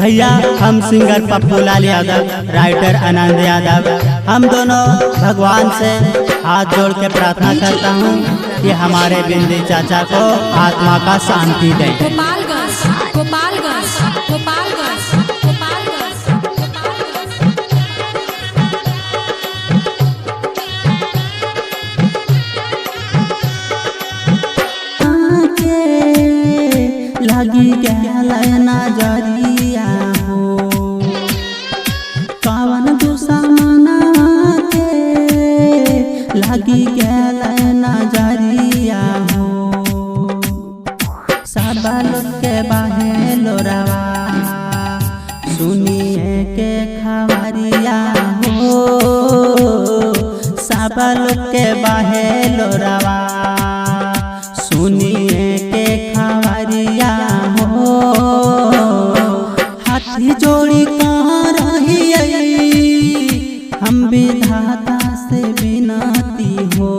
भैया हम singer Pappu Lal Yadav, writer Anand Yadav, हम दोनों भगवान से हाथ जोड़ के प्रार्थना करता हूँ कि हमारे बिंदी चाचा को आत्मा का शांति दे। गोपालगंज, गोपालगंज, गोपालगंज, गोपालगंज, गोपालगंज। लगी गया नजरिया हो, कवन दुश्मना के लगी गया नजरिया हो। सब लोग के बाहे लोरावा सुनिए के खबरिया हो, सब लोग के बाहे लोरावा सुनिए के खबरिया हो। हाथी जोड़ी कहाँ रही हम विधाता से विनती हो,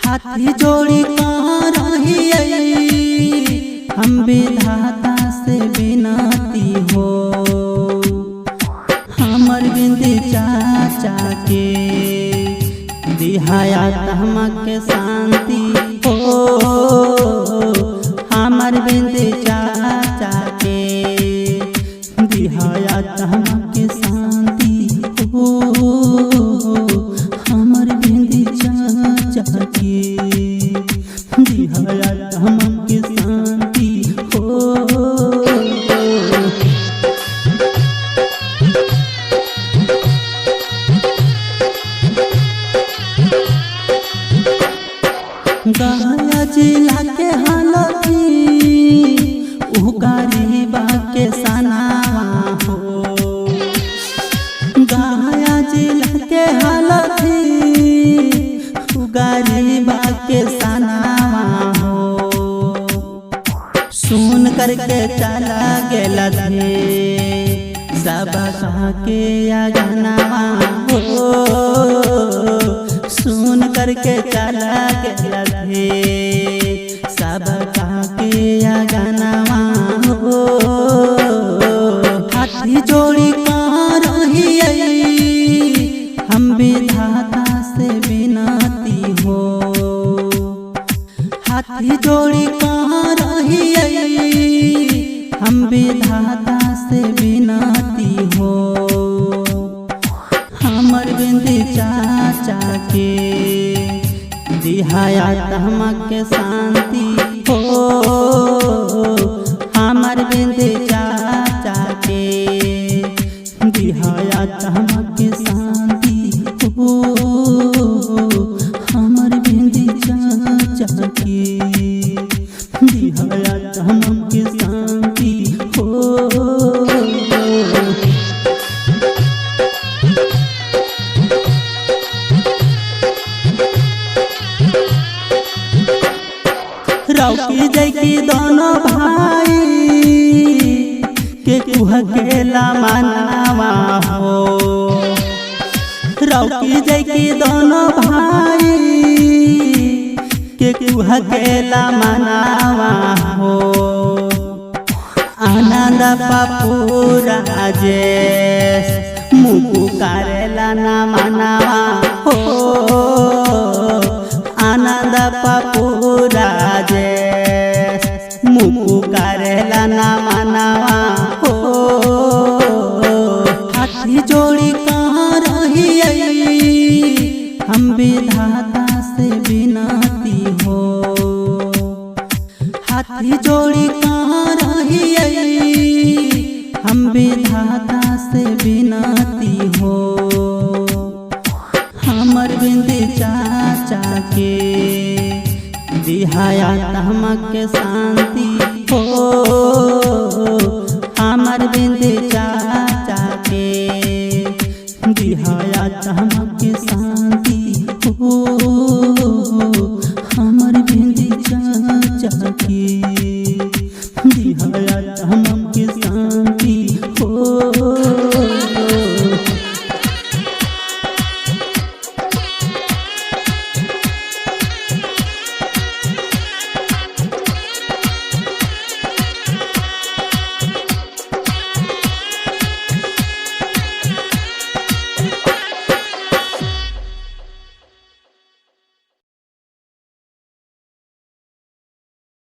हाथी जोड़ी कहाँ रही हम विधाता से विनती हो। हमर बिंदी चाचा के दिहाया के शांति हो, हमर बिंदी चाचा के दिहाया के शांति हो, हमर बिंदी चाचा के दिहाया के शांति हो। गया जिला के हालती उ गरीबा के सनावा हो, गया जिला के हालती उ गरीबा के सनावा हो। सुन करके चला गेला थे सब के अगनावा हो, सुन करके चला गेला थे सब के अगनावा हो। हाथी जोड़ी कहाँ रही हम विधाता से विनती हो, हाथी जोड़ी कहाँ रही हम विधाता से विनती हो। हमर बिंदी चाचा के दिहाया के शांति हो, हमर बिंदी चाचा के दिहाया के शांति हो, हमर बिंदी चाचा के दिहाया के शांति हो। रौकी जैकी दोनों भाई के कुहकेला मनावा हो, रौकी जैकी दोनों भाई के कुहकेला मनावा हो। आनंद पप्पू राजेश मुकु करेला ना मनावा हो, आनंद पप्पू राजेश मुकु करेला ना मनावा हो। हाथी जोड़ी कहाँ रही हम विधाता से विनती हो, हाथी जोड़ी कहाँ रही हम विधाता से विनती हो। हमर बिंदी चाचा के दिहाया के शांति हो, हमर बिंदी चाचा के दिहाया के शांति हो, हमर बिंदी चाचा के।